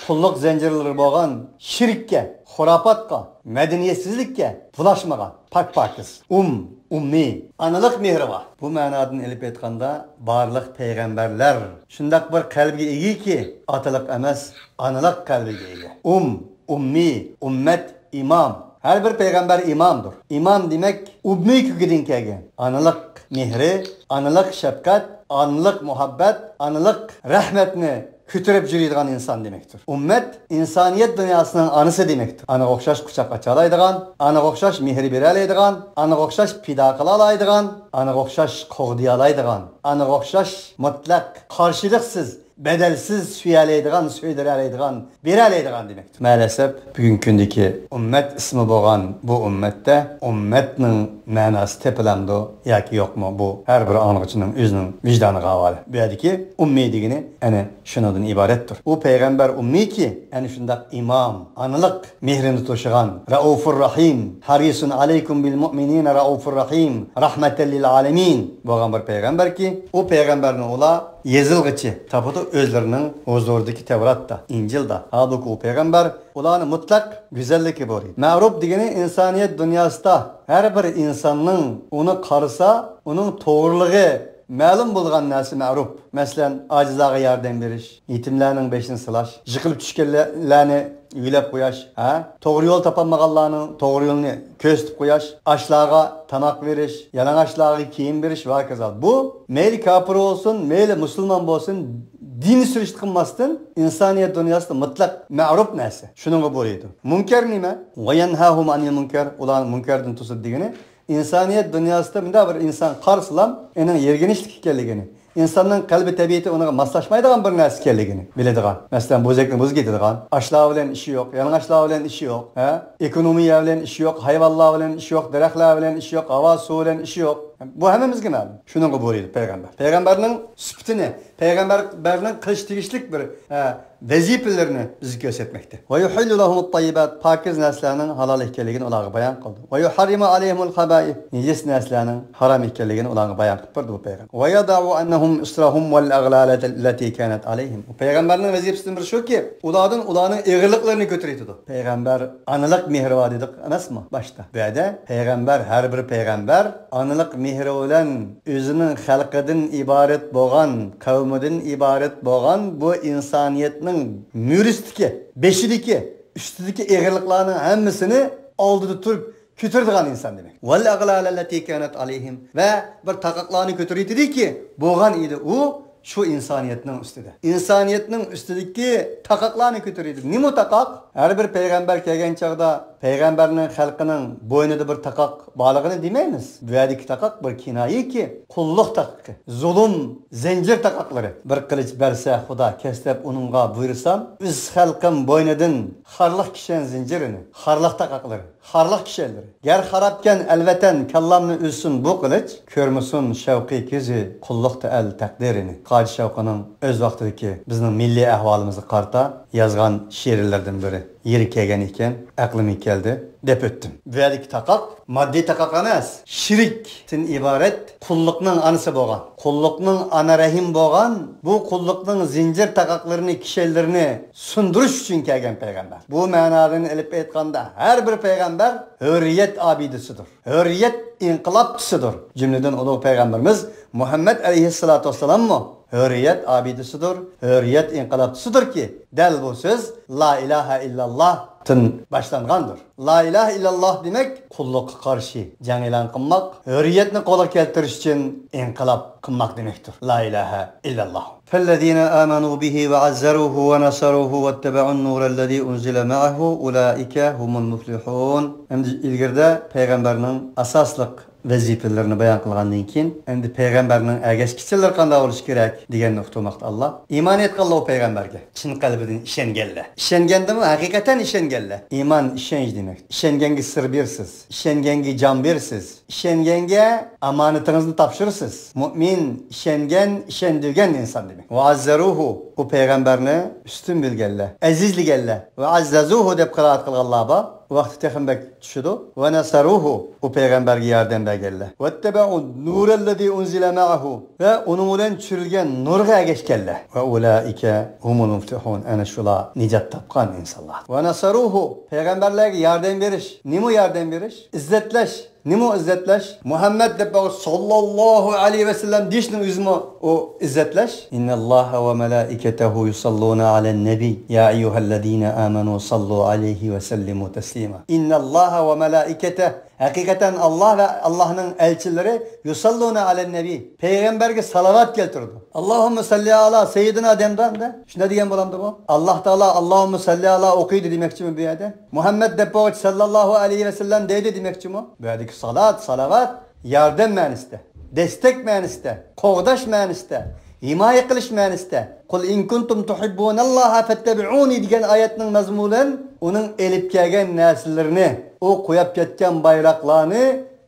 قۇللۇق زەنجىرلىرى بولغان شىرككە، خۇراپاتقا، مەدەنىيەتسىزلىككە بۇلاشمىغان، پاك-پاكىز. ئۇم، ئۇممىي، ئانىلىق مېھرى بار. بۇ مەنادىن ئېلىپ ئېيتقاندا، بارلىق پەيغەمبەرلەر شۇنداق بىر قەلبىگە ئىگىكى، ئاتىلىق ئەمەس، ئانىلىق قەلبىگە ئىگە. ئۇم، ئۇممىي، ئۈممەت، ئىمام. ھەر بىر پەيغەمبەر ئىمامدۇر. ئىمام دېمەك، ئۇممىي كۆكىدىن كەلگەن. ئانىلىق مېھرى، ئانىلىق شەپقەت، ئانىلىق مۇھەببەت، ئانىلىق رەھمەتنى كۆتۈرۈپ يۈرىدىغان ئىنسان دېمەكتۇر. ئۈممەت ئىنسانىيەت دۇنياسىنىڭ ئانىسى دېمەكتۇر. ئانىغا ئوخشاش قۇچاق ئاچالايدىغان، ئانىغا ئوخشاش مېھىر بېرەلەيدىغان، ئانىغا ئوخشاش پىدا قىلالايدىغان، ئانىغا ئوخشاش قوغدىيالايدىغان، ئانىغا ئوخشاش مۇتلەق قارشىلىقسىز، بەدەلسىز سۆيەلەيدىغان، سۆيدۈرەلەيدىغان، بېرەلەيدىغان دېمەكتۇر. مەلەسەپ، بۈگۈنكى كۈندىكى ئۈممەت ئىسمى بولغان بۇ ئۈممەتتە ئۈممەتنىڭ مەناسى تېپىلامدۇ ياكى يوقمۇ، بۇ ھەر بىر ئاڭلىغۇچىنىڭ ئۆزىنىڭ ۋىجدانىغا ھاۋالە. بۇ يەردىكى ئۈممىي دېگىنى ئەنە شۇنىڭدىن ئىبارەتتۇر. ئۇ پەيغەمبەر ئۈممىيكى، ئەنە شۇنداق ئىمام، ئانىلىق مېھرىنى توشىغان، رەئۇفۇر رەھىم، ھەرىسۇن ئەلەيكۇم بىل مۇئمىنىنە رەئۇفۇر رەھىم، رەھمەتەن لىل ئالەمىن بولغان بىر پەيغەمبەركى، ئۇ پەيغەمبەرنى ئۇلار يېزىلغىچە تاپىدۇ ئۆزلىرىنىڭ ھۇزۇرىدىكى تەۋراتتا، ئىنجىلدا. ھالبۇكى، ئۇ پەيغەمبەر ئۇلارنى مۇتلەق گۈزەللىكى بار ئىدى. مەرۇپ دېگىنى ئىنسانىيەت دۇنياسىدا ھەر بىر ئىنساننىڭ ئۇنى قارىسا، ئۇنىڭ توغرىلىقى مەلۇم بولغان نەرسە مەرۇپ. مەسىلەن، ئاجىزلارغا ياردەم بېرىش، يېتىملەرنىڭ بېشىنى سىلاش، يىقىلىپ چۈشكەنلەرنى يۆلەپ قوياش، ھە؟ توغرا يول تاپالمىغانلارنىڭ توغرا يولىنى كۆرسىتىپ قوياش، ئاچلارغا تاماق بېرىش، يالىڭاچلارغا كىيىم بېرىش ۋە ھاكازا. بۇ مەيلى كاپىر بولسۇن، مەيلى مۇسۇلمان بولسۇن، دىن سۈرۈشتە قىلماستىن، ئىنسانىيەت دۇنياسىدا مۇتلەق مەرۇپ نەرسە. شۇنىڭغا بۇيرۇيدۇ. مۇنكەر نېمە؟ ۋەيەنھاھۇم ئەنىل مۇنكەر، ئۇلارنى مۇنكەردىن توسىدۇ دېگىنى، ئىنسانىيەت دۇنياسىدا مۇنداق بىر ئىنسان قارىسىلام، ئېنىڭ يىرگىنچلىك ئىكەنلىكىنى، ئىنساننىڭ قەلبى تەبىئىتى ئۇنىڭغا ماسلاشمايدىغان بىر نەرسە ئىكەنلىكىنى بىلىدىغان. مەسىلەن، بوزەكنى بوز كېتىدىغان، ئاچلار بىلەن ئىشى يوق، يالىڭاچلار بىلەن ئىشى يوق، ھە؟ ئېكونومىيە بىلەن ئىشى يوق، ھايۋانلار بىلەن ئىشى يوق، دەرەخلەر بىلەن ئىشى يوق، ھاۋا، سۇ بىلەن ئىشى يوق. بۇ ھەممىمىزگە مەلۇم. شۇنىڭغا بۇيرۇيدۇ پەيغەمبەر. پەيغەمبەرنىڭ سۈپىتىنى، پەيغەمبەرنىڭ قىلىش تېگىشلىك بىر، ھە، ۋەزىپىلىرىنى بىزگە كۆرسەتمەكتە. ۋە يۇھىللۇ لەھۇمۇت تەييىبات، پاكىز نەرسىلەرنىڭ ھالال ئىكەنلىكىنى ئۇلارغا بايان قىلدى. ۋە يۇھەررىمۇ ئەلەيھىمۇل خەبائىس، نىجىس نەرسىلەرنىڭ ھارام ئىكەنلىكىنى ئۇلارغا بايان قىلىپ بەردى بۇ پەيغەمبەر. ۋە يەدەئۇ ئەنھۇم ئىسرەھۇم ۋەل ئەغلالەتەللەتى كانەت ئەلەيھىم. بۇ پەيغەمبەرنىڭ ۋەزىپىسىدىن بىرى شۇكى، ئۇلاردىن ئۇلارنىڭ ئېغىرلىقلىرىنى كۆتۈرۈۋېتىدۇ. پەيغەمبەر ئانىلىق مېھرى بار دېدۇق ئەمەسمۇ باشتا؟ بۇ يەردە پەيغەمبەر، ھەر بىر پەيغەمبەر ئانىلىق مېھرى بىلەن ئۆزىنىڭ خەلقىدىن ئىبارەت بولغان، قەۋمىدىن ئىبارەت بولغان بۇ ئىنسانىيەتنىڭ مۈرىسىدىكى، بېشىدىكى، ئۈستىدىكى ئېغىرلىقلارنىڭ ھەممىسىنى ئالدىدا تۇرۇپ كۆتۈرىدىغان ئىنسان دېمەك. ۋەل ئەغلالەللەتى كانەت ئەلەيھىم، ۋە بىر تاقاقلارنى كۆتۈرۈۋېتىدىكى، بولغان ئىدى ئۇ شۇ ئىنسانىيەتنىڭ ئۈستىدە. ئىنسانىيەتنىڭ ئۈستىدىكى تاقاقلارنى كۆتۈرۈۋېتىدى. نېمە تاقاق؟ ھەر بىر پەيغەمبەر كەلگەن چاغدا پەيغەمبەرنىڭ خەلقىنىڭ بوينىدا بىر تاقاق بارلىقىنى دېمەيمىز. بۇ يەردىكى تاقاق بىر كىنايىكى، قۇللۇق تاقىقى، زۇلۇم زەنجىر تاقاقلىرى. بىر قىلىچ بەرسە خۇدا، كەس دەپ ئۇنىڭغا بۇيرۇسام، ئۆز خەلقىم بوينىدىن خارلىق كىشەن زىنجىرىنى، خارلىق تاقاقلىرى، خارلىق كىشەنلىرى. گەر خارابكەن ئەلۋەتەن، كاللامنى ئۈزسۇن بۇ قىلىچ، كۆرمىسۇن شەۋقى كۆزى، قۇللۇقتا ئەل تەقدىرىنى. قاجى شەۋقىنىڭ ئۆز ۋاقتىدىكى بىزنىڭ مىللىي ئەھۋالىمىزغا قارىتا يازغان شېئىرلىرىدىن بىرى. يېرى كەلگەن ئىكەن، ئەقلىمگە كەلدى، دەپ ئۆتتۈم. بۇ يەردىكى تاقاق ماددىي تاقاق ئەمەس، شىركتىن ئىبارەت قۇللۇقنىڭ ئانىسى بولغان، قۇللۇقنىڭ ئانا رەھىم بولغان، بۇ قۇللۇقنىڭ زىنجىر تاقاقلىرىنى، كىشەنلىرىنى سۇندۇرۇش ئۈچۈن كەلگەن پەيغەمبەر. بۇ مەنادىن ئېلىپ ئېيتقاندا، ھەر بىر پەيغەمبەر ھۆرىيەت ئابىدىسىدۇر، ھۆرىيەت ئىنقىلابچىسىدۇر. جۈملىدىن ئۇلۇغ پەيغەمبىرىمىز مۇھەممەد ئەلەيھىسسالاتۇ ۋەسسالاممۇ ھۆرىيەت ئابىدىسىدۇر، ھۆرىيەت ئىنقىلابچىسىدۇركى، دەل بۇ سۆز لا ئىلاھە ئىللاللاھتىن باشلانغاندۇر. لا ئىلاھە ئىللاللاھ دېمەك، قۇللۇققا قارشى جەڭ ئېلان قىلماق، ھۆرىيەتنى قولغا كەلتۈرۈش ئۈچۈن ئىنقىلاب قىلماق دېمەكتۇر. لا ئىلاھە ئىللاللاھ. فالذين آمنوا به وعزروه ونصروه واتبعوا النور الذي أنزل معه أولئك هم المفلحون. ئەمدى ئىلگىرىدە پەيغەمبەرنىڭ ئاساسلىق ۋەزىپىلىرىنى بايان قىلغاندىن كېيىن، ئەمدى پەيغەمبەرنىڭ ئەگەشكۈچىلىرى قانداق بولۇشى كېرەك دېگەننى ئۇقتۇرماقتا ئاللا. ئىمان ئېيتقانلار ئۇ پەيغەمبەرگە، چىن قەلبىدىن ئىشەنگەنلەر. ئىشەنگەندىمۇ؟ ھەقىقەتەن ئىشەنگەنلەر. ئىمان ئىشەنچ دېمەك. ئىشەنگەنگە سىر بېرىسىز، ئىشەنگەنگە جان بېرىسىز، ئىشەنگەنگە ئامانىتىڭىزنى تاپشۇرىسىز. مۇئمىن ئىشەنگەن، ئىشەندۈرگەن ئىنسان دېمەك. ۋەئەززەرۇھۇ، ئۇ پەيغەمبەرنى ئۈستۈن بىلگەنلەر، ئەزىزلىگەنلەر. ۋەئەززەزۇھۇ دەپ قىرائەت قىلغانلار بار. بۇ ۋاقىتتا تېخىمۇ بەك چۈشىدۇ. ۋەنەسەرۇھۇ، ئۇ پەيغەمبەرگە ياردەم بەرگەنلەر. ۋەتتەبەئۇ نۇرەللەزى ئۇنزىلە مەئەھۇ، ۋە ئۇنىڭ بىلەن چۈشۈرۈلگەن نۇرغا ئەگەشكەنلەر. ۋە ئۇلائىكە ھۇمۇل مۇفلىھۇن، ئەنە شۇلار نىجات تاپقان ئىنسانلار. ۋەنەسەرۇھۇ، پەيغەمبەرلەرگە ياردەم بېرىش. نېمە ياردەم بېرىش؟ ئىززەتلەش. نېمە ئۇ ئىززەتلەش؟ مۇھەممەد دەپ بولغان ساللاللاھۇ ئەلەيھى ۋەسەللەم دېيىشنىڭ ئۆزىمۇ ئۇ ئىززەتلەش. إن الله وملائكته يصلون على النبي يا أيها الذين آمنوا صلوا عليه وسلموا تسليما. إن الله وملائكته، ھەقىقەتەن ئاللا ۋە ئاللانىڭ ئەلچىلىرى يۇساللۇنە ئەلەن نەبى، پەيغەمبەرگە سالاۋات كەلتۈرىدۇ. ئاللاھۇممە سەللى ئەلا سەييىدىنا دەمدۇ ئەمدى. شۇنداق دېگەن بولامدۇ بۇ؟ ئاللا تائالا ئاللاھۇممە سەللى ئەلا ئوقۇيدۇ دېمەكچىمۇ بۇ يەردە؟ مۇھەممەد دەپ بولغۇچە سەللاللاھۇ ئەلەيھى ۋەسەللەم دەيدۇ دېمەكچىمۇ؟ بۇ يەردىكى سالات، سالاۋات ياردەم مەنىسىدە، دەستەك مەنىسىدە، قوغداش مەنىسىدە، ھىمايە قىلىش مەنىسىدە. قۇل ئىن كۇنتۇم تۇھىببۇنەللاھە فەتتەبىئۇنى دېگەن ئايەتنىڭ مەزمۇنى ئۇنىڭ ئېلىپ كەلگەن نەرسىلىرىنى، ئۇ قويۇپ كەتكەن بايراقلارنى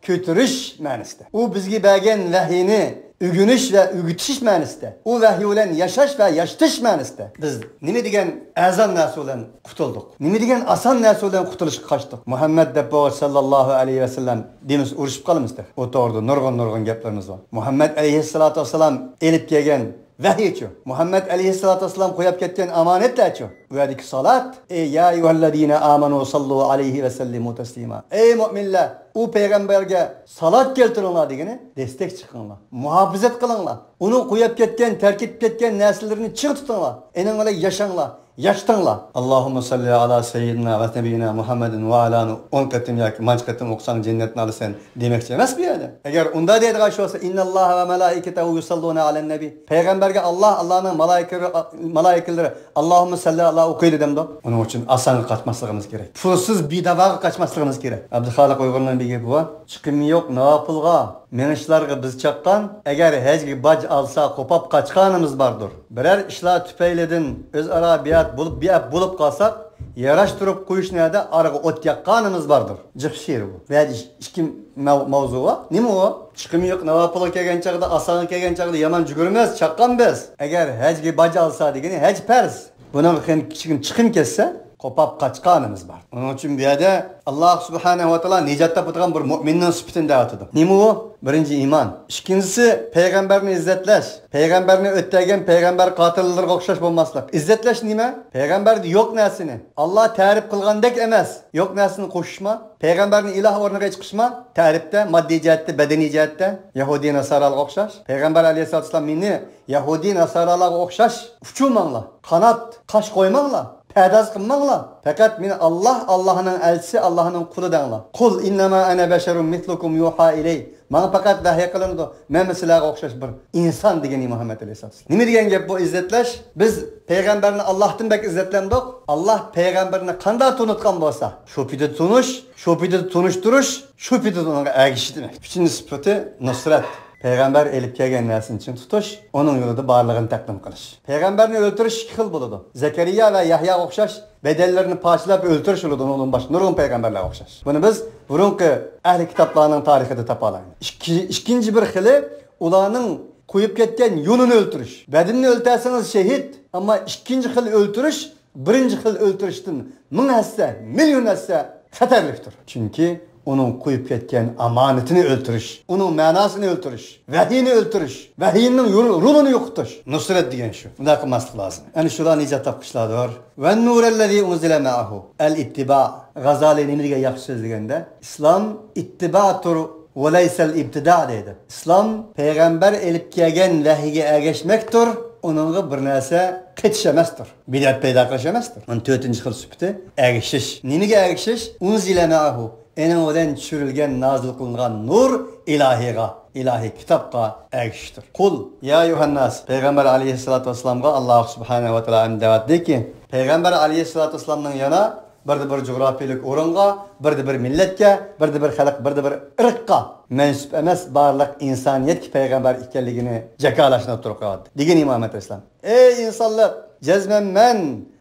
كۆتۈرۈش مەنىسىدە. ئۇ بىزگە بەرگەن ۋەھىينى ئۆگىنىش ۋە ئۆگىتىش مەنىسىدە. ئۇ ۋەھىي بىلەن ياشاش ۋە ياشىتىش مەنىسىدە. بىز نېمە دېگەن ئەرزان نەرسە بىلەن قۇتۇلدۇق؟ نېمە دېگەن ئاسان نەرسە بىلەن قۇتۇلۇشقا قاچتۇق؟ مۇھەممەد دەپ بولغۇچە سەللاللاھۇ ئەلەيھى ۋەسەللەم دېمىسە ئۇرۇشۇپ قالىمىز تېخى. ئۇ توغرىدا نۇرغۇن، نۇرغۇن گەپلىرىمىز بار. مۇھەممەد ئەلەيھىسسالاتۇ ۋەسسالام ئېلىپ كەلگەن ۋەھىيچۇ؟ مۇھەممەد ئەلەيھىسسالاتۇ ۋەسسالام قويۇپ كەتكەن ئامانەتلەرچۇ؟ بۇ يەردىكى سالات، ئەي يا ئەييۇھەللەزىنە ئامەنۇ سەللۇ ئەلەيھى ۋە سەللىمۇ تەسلىما. ئەي مۇئمىنلەر، ئۇ پەيغەمبەرگە سالات كەلتۈرۈڭلار دېگىنى، دەستەك چىقىڭلار، مۇھاپىزەت قىلىڭلار. ئۇنىڭ قويۇپ كەتكەن، تەرك ئېتىپ كەتكەن نەرسىلىرىنى چىڭ تۇتۇڭلار. ئېنىڭ بىلەن ياشاڭلار، ياشىتىڭلار. ئاللاھۇممە سەللى ئەلا سەييىدىنا ۋە نەبىييىنا مۇھەممەدىن ۋە ئەلانى ئون قېتىم ياكى مانچە قېتىم ئوقۇساڭ جەننەتنى ئالىسەن دېمەكچى ئەمەس بۇ يەردە. ئەگەر ئۇنداق دەيدىغان ئىش بولسا، ئىنناللاھە ۋە مەلائىكەتەھۇ يۇسەللۇنە ئەلەن نەبى. پەيغەمبەرگە ئاللا، ئاللانىڭ مالائىكىلىرى، مالائىكىلىرى ئاللاھۇممە سەللى ئەلا ئوقۇيدۇ دەمدۇ؟ ئۇنىڭ ئۈچۈن ئاسانغا قاچماسلىقىمىز كېرەك. پۇلسىز بىداۋاغا قاچماسلىقىمىز كېرەك. ئابدۇخالىق ئۇيغۇرنىڭ بىر گېپى بار. چىقىمى يوق ناۋاپىلغا، مېڭىشلارغا بىز چاققان، ئەگەر ھەجگە باج ئالسا قوپاپ قاچقانىمىز باردۇر. بىرەر ئىشلار تۈپەيلىدىن ئۆزئارا بىئەپ بولۇپ، بىئەپ بولۇپ قالساق، ياراشتۇرۇپ قويۇش نەدە ئارىغا ئوت ياققانىمىز باردۇر. جىق شېئىر بۇ. ۋە ئىككى مەۋ-، ماۋزۇ بار. نېمە ئۇ؟ چىقىمى يوق ناۋاپىلغا كەلگەن چاغدا، ئاسانغا كەلگەن چاغدا يامان جۈگۈرىمىز، چاققان بىز. ئەگەر ھەجگە باج ئالسا دېگىنى ھەج پەرز. بۇنىڭغا كىچىككىنە چىقىم كەتسە، قوپاپ قاچقانىمىز بار. ئۇنىڭ ئۈچۈن بۇ يەردە ئاللا سۇبھانەھۇ ۋە تائالا نىجات تاپىدىغان بىر مۇئمىننىڭ سۈپىتىنى دەۋاتىدۇ. نېمە ئۇ؟ بىرىنچى، ئىمان. ئىككىنچىسى، پەيغەمبەرنى ئىززەتلەش. پەيغەمبەرنى ئۆتەلگەن پەيغەمبەر قاتىللىرىغا ئوخشاش بولماسلىق. ئىززەتلەش نېمە؟ پەيغەمبەردە يوق نەرسىنى، ئاللا تەرىپ قىلغاندەك ئەمەس، يوق نەرسىنى قوشۇشما، پەيغەمبەرنى ئىلاھ ئورنىغا چىقىشما، تەرىپتە، ماددىي جەھەتتە، بەدىنىي جەھەتتە يەھۇدىي ناسارالارغا ئوخشاش. پەيغەمبەر ئەلەيھىسسالاتۇ ۋەسسالام مېنى يەھۇدىي ناسارالارغا ئوخشاش ئۇچۇرماڭلار، قانات، قاش قويماڭلار، پەرداز قىلماڭلار. پەقەت مېنى ئاللا، ئاللانىڭ ئەلچىسى، ئاللانىڭ قۇلى دەڭلار. قۇل ئىننەما ئەنە بەشەرۇم مىسلۇكۇم يۇھا ئىلەي. ماڭا پەقەت ۋەھىي قىلىنىدۇ. مەنمۇ سىلەرگە ئوخشاش بىر ئىنسان دېگەن مۇھەممەد ئەلەيھىسسالام. نېمە دېگەن گەپ بۇ ئىززەتلەش؟ بىز پەيغەمبەرنى ئاللاھتىن بەك ئىززەتلەمدۇق. ئاللاھ پەيغەمبەرنى قانداق تونۇتقان بولسا، شۇ پېتىدە تونۇش، شۇ پېتىدە تونۇشتۇرۇش، شۇ پېتىدە ئۇنىڭغا ئەگىشىش دېمەك. ئۈچىنچى سۈپىتى نۇسرەت. پەيغەمبەر ئېلىپ كەلگەن نەرسىنى چىڭ تۇتۇش، ئۇنىڭ يولىدا بارلىقىنى تەقدىم قىلىش. پەيغەمبەرنى ئۆلتۈرۈش ئىككى خىل بولىدۇ. زەكەرىيا ۋە يەھياغا ئوخشاش بەدەنلىرىنى پارچىلاپ ئۆلتۈرۈش بولىدۇ، ئۇنىڭدىن باشقا نۇرغۇن پەيغەمبەرلەرگە ئوخشاش. بۇنى بىز بۇرۇنقى ئەھلى كىتابلارنىڭ تارىخىدا تاپالايمىز. ئىككى، ئىككىنچى بىر خىلى ئۇلارنىڭ قويۇپ كەتكەن يولىنى ئۆلتۈرۈش. بەدىنىنى ئۆلتۈرسىڭىز شېھىت، ئەمما ئىككىنچى خىل ئۆلتۈرۈش بىرىنچى خىل ئۆلتۈرۈشتىن مىڭ ھەسسە، مىليون ھەسسە خەتەرلىكتۇر. چۈنكى ئۇنىڭ قويۇپ كەتكەن ئامانىتىنى ئۆلتۈرۈش، ئۇنىڭ مەناسىنى ئۆلتۈرۈش، ۋەھىينى ئۆلتۈرۈش، ۋەھىينىڭ يول-، رولىنى يوقىتىش. نۇسرەت دېگەن شۇ. ئۇنداق قىلماسلىق لازىم. ئەنە شۇلار نىجات تاپقۇچىلاردۇر. ۋەننۇرەللەزى ئۇنزىلە مەئەھۇ ئەل ئىتتىبا. غازالى نېمە دېگەن ياخشى سۆزلىگەندە، ئىسلام ئىتتىباتۇر وليس الابتداع دەيدۇ. ئىسلام پەيغەمبەر ئېلىپ كەلگەن ۋەھىيگە ئەگەشمەكتۇر، ئۇنىڭغا بىر نەرسە قېتىش ئەمەستۇر. بىدئەت پەيدا قىلىش ئەمەستۇر. ئۇنىڭ تۆتىنچى خىل سۈپىتى ئەگىشىش. نېمىگە ئەگىشىش؟ أنزل معه، ئېنىڭ بىلەن چۈشۈرۈلگەن، نازىل قىلىنغان نۇر ئىلاھىغا، ئىلاھىي كىتابقا ئەگىشىشتۇر. قل يا أيها الناس، پەيغەمبەر ئەلەيھىسسالاتۇ ۋەسسالامغا ئاللاھ سۇبھانەھۇ ۋە تائالا ئەمدى دەۋەتتىكى، پەيغەمبەر ئەلەيھىسسالاتۇ ۋەسسالامنىڭ يەنە بىردە بىر جۇغراپىيىلىك ئورۇنغا، بىردە بىر مىللەتكە، بىردە بىر خەلق، بىردە بىر ئىرققا مەنسۇپ ئەمەس، بارلىق ئىنسانىيەتكە پەيغەمبەر ئىكەنلىكىنى جاكارلاشنى ئوتتۇرىغا قويۇۋاتتى. دېگىنى مۇھەممەد ئەلەيھىسسالام، ئەي ئىنسانلىق، جەزمەن مەن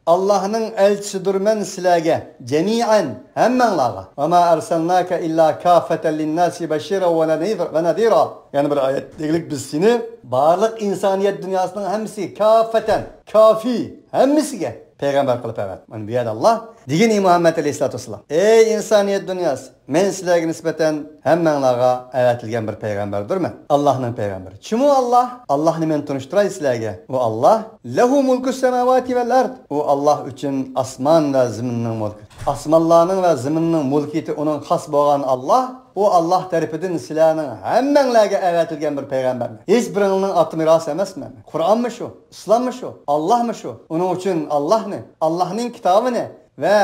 ئاللاھنىڭ ئەلچىسىدۇرمەن سىلەرگە، جەمىئەن، ھەممەڭلارغا. وما أرسلناك إلا كافة للناس بشيرا ونذيرا. يەنە بىر ئايەت دېگۈلۈك، بىز سېنى بارلىق ئىنسانىيەت دۇنياسىنىڭ ھەممىسى، كافەتەن، كافى، ھەممىسىگە پەيغەمبەر قىلىپ ئەۋەتتى. مانا بۇ يەردە ئاللاھ دېگىنى مۇھەممەد ئەلەيھىسسالاتۇ ۋەسسالام، ئەي ئىنسانىيەت دۇنياسى، مەن سىلەرگە نىسبەتەن ھەممەڭلارغا ئەۋەتىلگەن بىر پەيغەمبەردۇرمەن. ئاللاھنىڭ پەيغەمبىرى. چىمۇ ئاللاھ؟ ئاللاھنى مەن تونۇشتۇراي سىلەرگە. ئۇ ئاللاھ، لەھۇ مۇلكۇس سەماۋاتى ۋەل ئەرد. ئۇ ئاللاھ ئۈچۈن ئاسمان ۋە زېمىننىڭ مۈلكى. ئاسمانلارنىڭ ۋە زېمىننىڭ مۇلكىيىتى ئۇنىڭ خاس بولغان ئاللاھ، ئۇ ئاللاھ تەرىپىدىن سىلەرنىڭ ھەممەڭلارغا ئەۋەتىلگەن بىر پەيغەمبەرمەن. ھېچ بىرىڭلارنىڭ ئاتا مىراسى ئەمەسمەن. قۇرئانمۇ شۇ، ئىسلاممۇ شۇ، ئاللاھمۇ شۇ. ئۇنىڭ ئۈچۈن ئاللاھنى، ئاللاھنىڭ كىتابىنى ۋە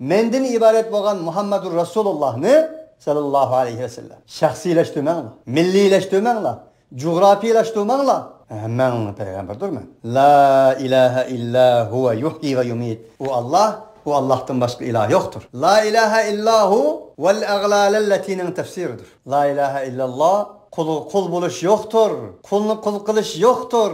مەندىن ئىبارەت بولغان مۇھەممەدۇر رەسۇلۇللاھنى سەللەللاھۇ ئەلەيھى ۋەسەللەم شەخسىيلەشتۈرمەڭلار، مىللىيلەشتۈرمەڭلار، جۇغراپىيلاشتۇرماڭلار. ھەممەڭلارنىڭ پەيغەمبىرىدۇرمەن. لا ئىلاھە ئىللا ھۇۋە يۇھيى ۋە يۇمىت. ئۇ ئاللاھ، ئۇ ئاللاھتىن باشقا ئىلاھ يوقتۇر. لا ئىلاھە ئىللا ھۇ ۋەل ئەغلالەللەتىنىڭ تەپسىرىدۇر. لا ئىلاھە ئىللاللاھ، قۇلغا قۇل بولۇش يوقتۇر، قۇلنى قۇل قىلىش يوقتۇر.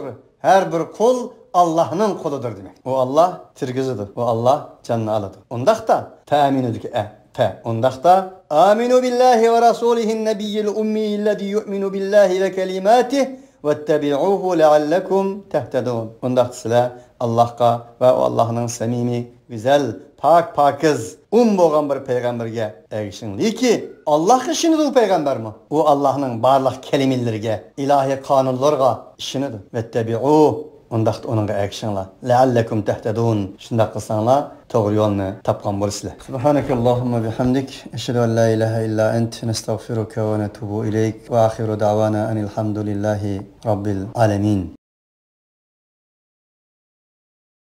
ھەر بىر قۇل ئاللاھنىڭ قۇلىدۇر دېمەك. ئۇ ئاللاھ تىرگۈزىدۇ، ئۇ ئاللاھ جاننى ئالىدۇ. ئۇنداقتا، تەئمىنۇدىكى ئە، تە. ئۇنداقتا، ئامىنۇ بىللاھى ۋە رەسۇلىھىن نەبىييىل ئۇممىييىللەزى يۇئمىنۇ بىللاھى ۋە كەلىماتىھ ۋەتتەبىئۇھۇ لەئەللەكۇم تەھتەدۇن. ئۇنداقتا سىلەر ئاللاھقا ۋە ئۇ ئاللاھنىڭ سەمىمىي، گۈزەل، پاك، پاكىز، ئۇم بولغان بىر پەيغەمبەرگە ئەگىشىڭلىكى، ئاللاھقا ئىشىنىدۇ پەيغەمبەرمۇ. ئۇ ئاللاھنىڭ بارلىق كەلىمىلىرىگە، ئىلاھىي قانۇنلىرىغا ئىشىنىدۇ. ۋەتتەبىئۇ، ئۇنداقتا ئۇنىڭغا ئەگىشىڭلار. لەئەللەكۇم تەھتەدۇن، شۇنداق قىلساڭلار توغرا يولنى تاپقان بولىسىلەر. سۇبھانەكەللاھۇممە بىھەمدىك، ئەشھەدۇ ئەن لا ئىلاھە ئىللا ئەنت، نەستەغفىرۇكە ۋە نەتۇبۇ ئىلەيك، ۋە ئاخىرۇ دەئۋانا ئەنىل ھەمدۇلىللاھى رەببىل ئالەمىن.